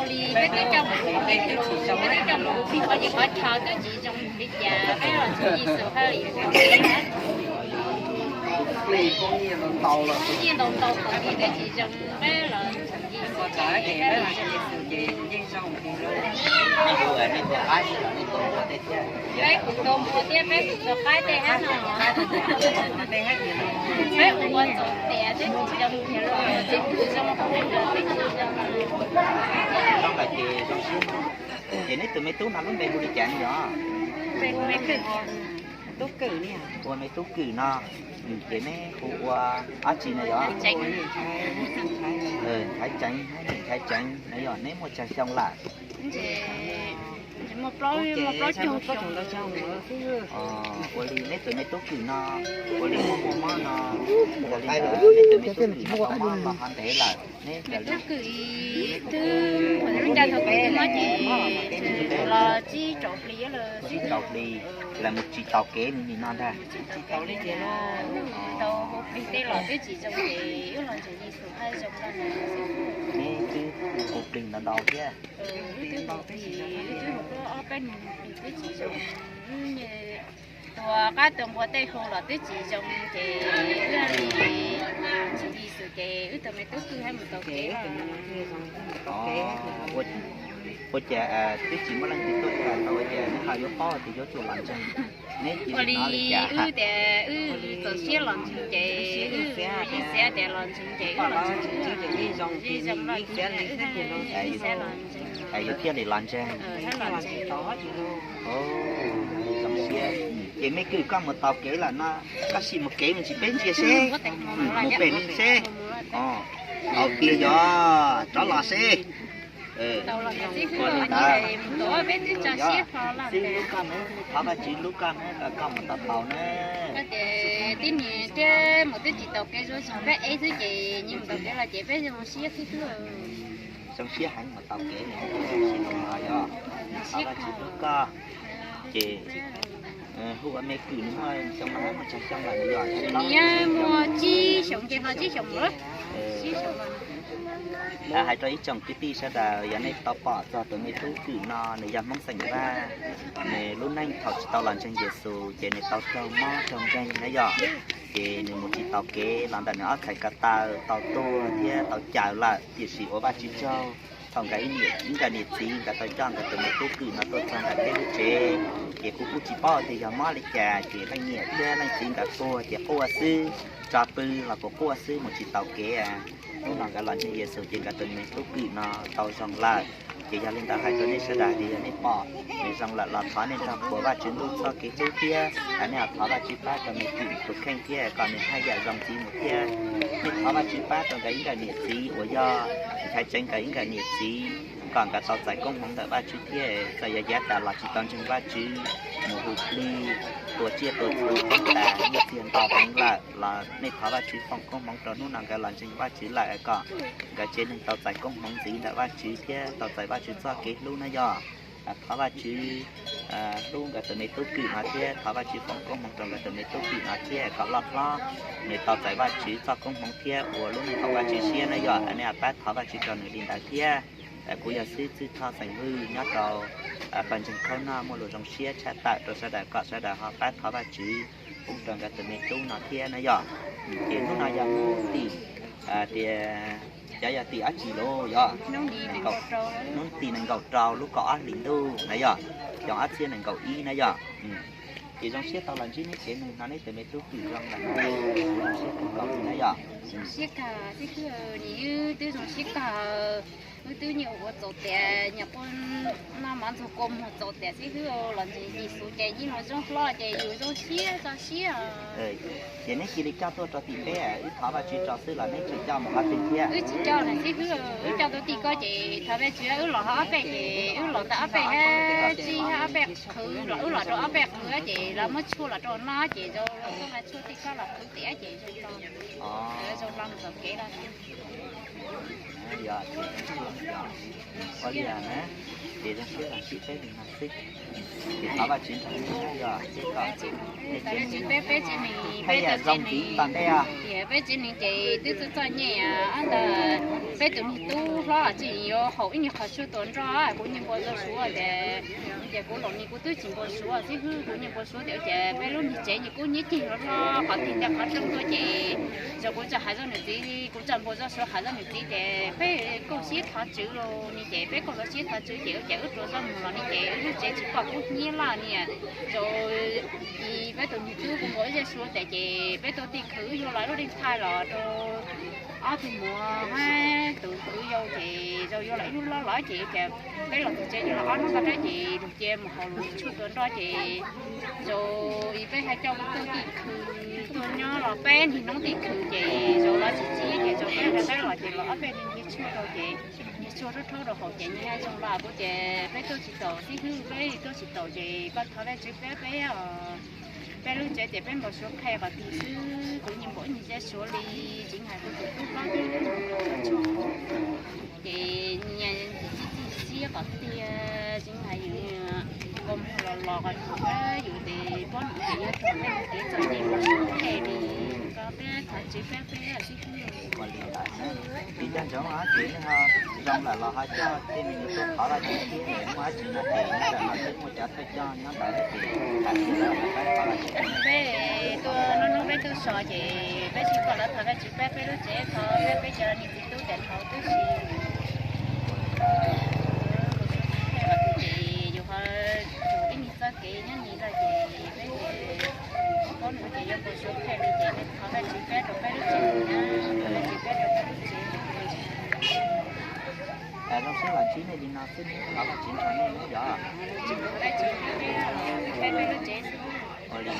Li peb twb coj mus, peb twb coj mus ua ces qhov chaw twb tsis zoo li cas, peb los tsis Yexus haj li ua. Nyiaj ntau ntau thaum twg twb tsis zoo, peb los tsis Yexus haj li. Peb kuj tua npua thiab peb kuj tua qaib tej hab no. Peb ua txaus tias twb tsis zoo, twb tsis zoo, twb tsis zoo. Ces neb tus me tub no lub npe hu li cas ne yom? Ua me tub Kwm no, ces neb hu ua dab tsi no yom? Ntxhais Tseev, Ntxhais Tseev no yog neb muaj tsawg xyoo lawm? Ua li neb tus me tub Kwm no, ua li muaj muaj mob no, yog li ntawd neb tus me tub Kwm no tau mob los ho ntev lawm? Neb tus me tub Kwm twb nca thaum twg mob ces los tsib rau hli, tsib rau hli, lawv mus tsis taus kev li nim no ntag. Tau hauv plig tej los twb tsis zoo ces wb los ntseeg Yexus haj zoo. Neb twb hauv plig ntau ntau thiab. Wb twb hauv plig, wb twb hauv ob peb nus plig twb tsis zoo. Tua qaib tua npua tej hu los twb tsis zoo ces wb ntseeg Yexus ces wb tus me tub Kwm haj mus taus kev. Ua cas twb tsis muaj leej twg tuaj ua cas neb ho yuav paub tias yuav tsum los ntseeg? Neb cia li hnov li cas? Wb tias wb txaus siab los ntseeg ces wb yeej xav tias los ntseeg ces wb los ntseeg, yeej zoo li, yeej xav los ntseeg. Yus thiaj li los ntseeg. Zoo siab. Ces me Kwm koj mus taus kev lawm no, koj sim mus kev me ntsis peb ntsia seb, mus pem ne seb. Tau tiag yog, rov los seb. Ua li ntawd, xib hwb lub koj ne, thov Vajtswv lub koj ne, koj mus taus taus na. Tib niag thiab mus twb tsis taus kev, zuag zog peb ev xwb ces nyias mus taus kev los ces peb zoo siab xwb. Zoo siab heev mus taus kev, zoo siab heev no yog, thov Vajtswv lub koj. Ces hu ua me Kwm no muaj xyoo no muaj tsawg xyoo lawm no yog? Nws muaj tsib xyoos ces ho tsib xyoos lawm. Hais rau ib tsoom kwv tij sawv daws, yog nej tau pom txog tus me tub Kwm no, nws yog Hmoob xeem Vaj. Nws lub neej thaum tsis tau los ntseeg Yexus ces nws tau raug mob raug nkeeg na yom. Ces nws mus tsis taus kev los ntawm nws ob txhais ko taw tau tuag thiab tau cuag lawm, tiam sis ua Vajtswv tsaug. Thaum nkawd ib niam, ib nkawd niam txiv nkawd tau coj nkawd tus me tub Kwm no tuaj txog ntawm peb lub tsev, ces kuv kuj tsis paub tias yog mob li cas, ces leej niam thiab leej txiv nkawd tuag ces quaj xwb, tso pw los kuj quaj xwb, mus tsis taus kev. Hnub no nkawd los ntseeg Yexus ces nkawd tus me tub Kwm no tau zoo lawm. Ces yog li ntawd hais rau nej sawv daws tias yog nej pom nws zoo lawm los thov nej nrog qhuas Vajtswv ntuj txoj kev hlub thiab, nej thov Vajtswv pab rau me Kwm tus kheej thiab kom nws haj yam zoo ntxiv mus thiab. Nej thov Vajtswv pab rau nkawd ib nkawm niam txiv uas yog Ntxhais Tseev nkawd ib nkawm niam txiv, kom nkawd tau txais koob hmoov ntawm Vajtswv thiab. Txawm yog yav tas los tsis tau ntseeg Vajtswv, mus hu plig, tua tsiaj tua txhu poob tas, nyiaj txiag ntau heev lawm los nej thov Vajtswv foom koob hmoov rau hnub no nkawd los ntseeg Vajtswv lawm, kom nkawd tsev neeg tau txais koob hmoov ntxiv ntawm Vajtswv thiab tau txais Vajtswv txoj kev hlub na yog. Thov Vajtswv hlub nkawd tus me tub Kwm no thiab thov Vajtswv foom koob hmoov rau nkawd tus me tub Kwm no thiab kom loj hlob, nws tau txais Vajtswv txoj koob hmoov thiab ua lub neej haum Vajtswv siab na yog. Nej pab thov Vajtswv rau nws li ntawd thiab. Kuv yog xib hwb Txwj Thoj xeem Vwj nyob rau pawg ntseeg Khaub Noj, muaj lus zoo siab tshaj tawm rau sawv daws kom sawv daws ho pab thov Vajtswv pub rau nkawd tus me tub no thiab na yog. Ces hnub no yog hnub tim, tias cov yog tim dab tsi los yog? Hnub tim nees nkaum rau lub kaum ob hlis ntuj na yog, xyoo ob txhiab nees nkaum ib na yog. Ces zoo siab tau los ntsib neb tsev neeg no, neb tus me tub Kwm zoo lawm no, zoo siab kawg nkaus li na yog. Zoo siab kawg xib hwb, nws twb zoo siab kawg. Wb twb nyiam ua txaus tias nyiam quaj noj mov ntxuag kua muag txaus tias xib hwb los ntseeg Yexus ces yeej los zoo hlo ces yus zoo siab tso siab. Ces neb cia li coj tuaj rau tim peb, wb thov Vajtswv tso xwb los neb tseem coj mus qhov twg thiab? Wb tsis coj na xib hwb, wb coj tuaj tim koj ces thov Vajtswv wb los ob peb ces wb los ntawm ob peb hab tsib hab ob peb qhwv los wb los rau ob peb qhwv ces lawv muab tshuaj los rau no ces zoo zoo, tshuaj tim koj los qhwv tiav ces zoo zoo los txoj kev los. Ua li na, Ces zoo siab los sib peb li no xwb. Ces thov Vajtswv nrog nej yog seb kom nej tsev neeg peb, peb tsev neeg, peb tsev neeg, tias peb tsev neeg ces twb txawj txom nyem ntawd. Peb tus niag tub hlob tseem yuav haus ib nyuag qhov tshuaj tua nroj, kuv niag npau suav tias, tias kuv los ne kuv twb tsis npau suav xib hwb, kuv niag npau suav tias, tias peb lub niag tsev ces kuj nyib ceg hlo hlo qhov twg ntawm qhov rooj tuaj ces, ces kuv txawm hais rau nws txiv, kuv txawm npau suav hais rau nws txiv tias peb kaum siab thov Tswv los ne ces peb kaum siab thov Tswv ces ua cas wb rua zoj mus los ne ces wb lub tsev tsis pom kub hnyiab laj niam. Rau peb tus niag tub kuv npau ib zaj suav tas ces peb tuaj tim khwv yug los lub dej thaij los rau ob tug muam hab tus kwv yau ces zoo yuav los ib hnub loj los ces cas peb los txog tsev ces los ob hnub tag ces lug cia mus haus lug tshuaj tua nroj ces zoo peb hab coj tuaj tim khwv tuaj nyob los peb niag hnub tim khwv ces zoo los tsis txib ces zoo peb rov qab los ces los ob peb niag nyiag tshuaj rau ces nyiag tshuaj rhaub rhaub rau haus ces nyiag zoo los kuv ces peb tuaj tsis taus xib hwb, peb tuaj tsis taus ces koj thov Vajtswv pab peb os. Peb lub tsev ces peb npau suav qhia qhov twg xwb, kuv nyias npau ib nyuag zaj suav li, tseem hais kuv tus tub hlob twb npau suav ces nyias txi txi siab qhov tiag, tseem hais yus nkaus mus los los qhov yus ces pob nws ces yog thaum peb mus kev txom nyem npau suav qhia li, koj peb thov Tswv pab peb xwb. Ua li ntawd, tsis nco ntsoov ces nej ho zoo lawm los ho coj tej me nyuam tuaj thov Vajtswv thiab, muaj dab tsi no ces nyob ntawm no twb muaj cov thawj coj nyob ntawd ces hais rau lawv kom lawv thov Vajtswv. Peb tuaj hnub hnub peb tuaj so ces peb tsis pom lawv thov Vajtswv pab peb lub tsev, thov peb cov niam txiv tub tam dhau tib si. Ces yus ho ib nyuag txoj kev nyob ntawd ces peb paub nws ces yuav npau suav qhia li ces thov Vajtswv pab rau peb lub tsev na, thov Vajtswv pab rau peb lub tsev. Zoo siab los ntsib nej li no xwb, thov Vajtswv nrog nej nawb yog. Ua li.